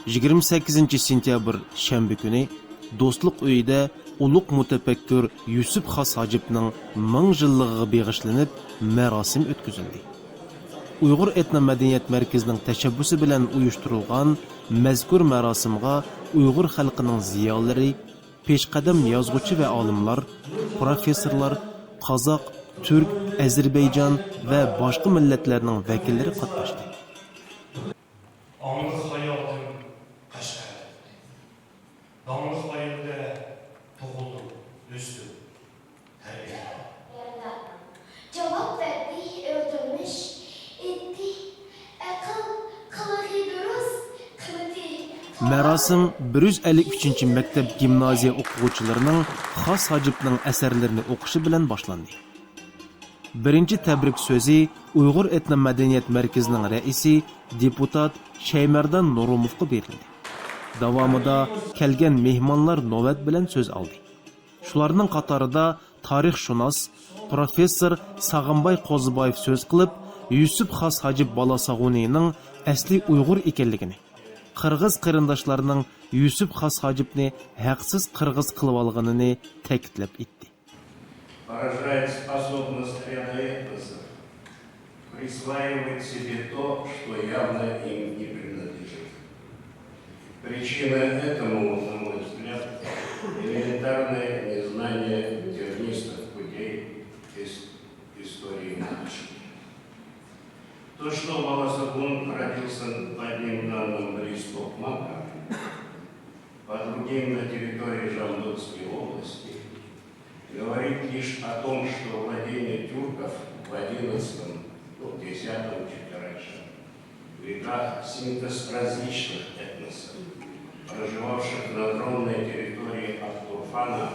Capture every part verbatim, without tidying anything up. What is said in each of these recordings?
يىگىرمە سەككىزىنچى سېنتيابىر شەنبە كۈنى دوستلۇق ئۆيىدە ئۇلۇغ مۇتەپەككۇر يۈسۈپ خاس ھاجىپنىڭ مىڭ يىللىقىغا بېغىشلىنىپ مەراسىم ئۆتكۈزۈلدى. ئۇيغۇر ئېتنو مەدەنىيەت مەركىزىنىڭ تەشەببۇسى بىلەن ئۇيۇشتۇرۇلغان مەزكۇر مەراسىمغا ئۇيغۇر خەلقىنىڭ زىيالىيلىرى، پېشقەدەم يازغۇچى ۋە ئالىملار، پروفېسسورلار، قازاق، تۈرك، ئەزەربەيجان ۋە باشقا مىللەتلەرنىڭ ۋەكىللىرى قاتناشتى. ئاڭلىق ھاياتىم قەشقەردە ئۆتتى. داڭلىق ئائىلىدە تۇغۇلدۇم، ئۆستۈم، تەربىيەلەندىم. جاۋاب بەردى ئۆتۈمۈش، ئېيتتى، ئەقىل قىلىقى دۇرۇس، قىممىتى. مەراسىم بىر يۈز ئەللىك ئۈچىنچى مەكتەپ گىمنازىيە ئوقۇغۇچىلىرىنىڭ خاس ھاجىپنىڭ ئەسەرلىرىنى ئوقۇشى بىلەن باشلاندى. بىرىنچى تەبرىك سۆزى ئۇيغۇر ئېتنو مەدەنىيەت مەركىزىنىڭ رەئىسى، دېپۇتات شەيمەردان نۇرۇموۋقا بېرىلدى. داۋامىدا كەلگەن مېھمانلار نۆۋەت بىلەن سۆز ئالدى. شۇلارنىڭ قاتارىدا تارىخشۇناس، پروفېسسور ساغىمباي قوزىبايېۋ سۆز قىلىپ، يۈسۈپ خاس ھاجىپ بالاساغۇنىنىڭ ئەسلى ئۇيغۇر ئىكەنلىكىنى، قىرغىز قېرىنداشلارنىڭ يۈسۈپ خاس ھاجىپنى ھەقسىز قىرغىز قىلىۋالغىنىنى تەكىتلەپ ئېيتتى. Поражает способность ряда этносов присваивать себе то, что явно им не принадлежит. Причина этому, на мой взгляд, элементарное незнание тернистых путей ис- истории нации. То, что Баласагун родился по одним данным близ Токмака, по другим на территории Жамбылской области, говорит лишь о том, что владение тюрков в одиннадцатом, ну, десятом, чуть раньше, веках, синтез различных этносов, проживавших на огромной территории от Турфана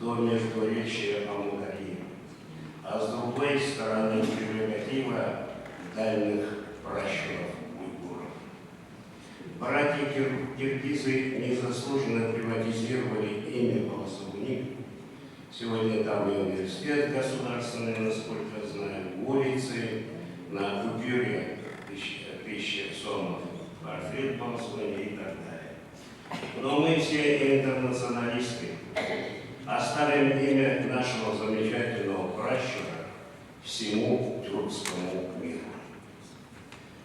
до междуречья Амударьи, а с другой стороны прерогатива дальних пращуров уйгуров. Братья кир- киргизы незаслуженно приватизировали имя Баласагуни. Сегодня там и университет государственный, насколько знаю, улицы, на купюре тысяча, тысяча сомов портрет Баласагуни и так далее. Но мы все интернационалисты. Оставим имя нашего замечательного пращура всему тюркскому миру.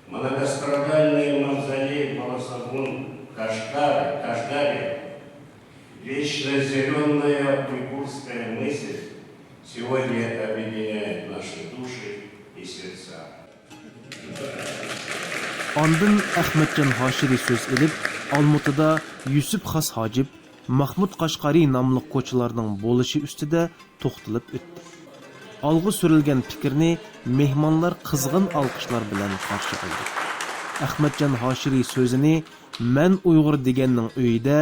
Многострадальный мавзолей Баласагун Кашгары, Кашгаре, вечно зелёная уйгурская мысль сегодня объединяет наши души и сердца. ئاندىن ئەخمەتجان ھاشىرى سۆز ئېلىپ، ئالمۇتىدا يۈسۈپ خاس ھاجىپ، مەخمۇت قەشقەرى ناملىق كوچىلارنىڭ بولۇشى ئۈستىدە توختىلىپ ئۆتتى. ئالغا سۈرۈلگەن پىكىرنى مېھمانلار قىزغىن ئالقىشلار بىلەن قارشى ئالدى. ئەخمەتجان ھاشىرى سۆزىنى مەن ئۇيغۇر دېگەننىڭ ئۆيىدە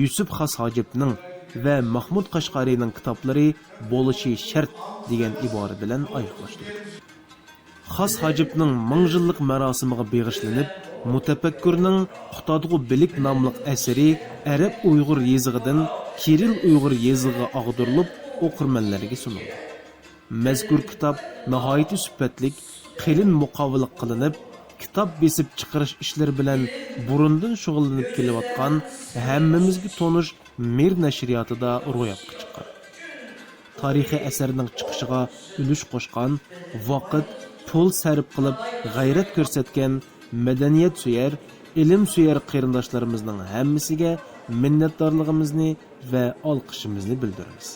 يۈسۈپ خاس ھاجىپنىڭ ۋە مەخمۇت قەشقەرىنىڭ كىتابلىرى بولۇشى شەرت دېگەن ئىبارە بىلەن ئاياغلاشتۇردى. خاس ھاجىپنىڭ مىڭ يىللىق مەراسىمىغا بېغىشلىنىپ، مۇتەپەككۇرنىڭ قۇتادغۇ بىلىك ناملىق ئەسىرى ئەرەب ئۇيغۇر يېزىقىدىن كىرىل ئۇيغۇر يېزىقىغا ئاغدۇرۇلۇپ، ئوقۇرمەنلەرگە سۇنۇلدى. مەزكۇر كىتاب ناھايىتى سۈپەتلىك، قېلىن مۇقاۋىلىق قىلىنىپ، كىتاب بېسىپ چىقىرىش ئىشلىرى بىلەن بۇرۇندىن شۇغۇللىنىپ كېلىۋاتقان ھەممىمىزگە تونۇش مىر نەشرىياتىدا روياپقا چىققان. تارىخىي ئەسەرنىڭ چىقىشىغا ئۈلۈش قوشقان، ۋاقىت، پۇل سەرپ قىلىپ غەيرەت كۆرسەتكەن مەدەنىيەتسۆيەر، ئىلىمسۆيەر قېرىنداشلىرىمىزنىڭ ھەممىسىگە مىننەتدارلىقىمىزنى ۋە ئالقىشىمىزنى بىلدۈرىمىز.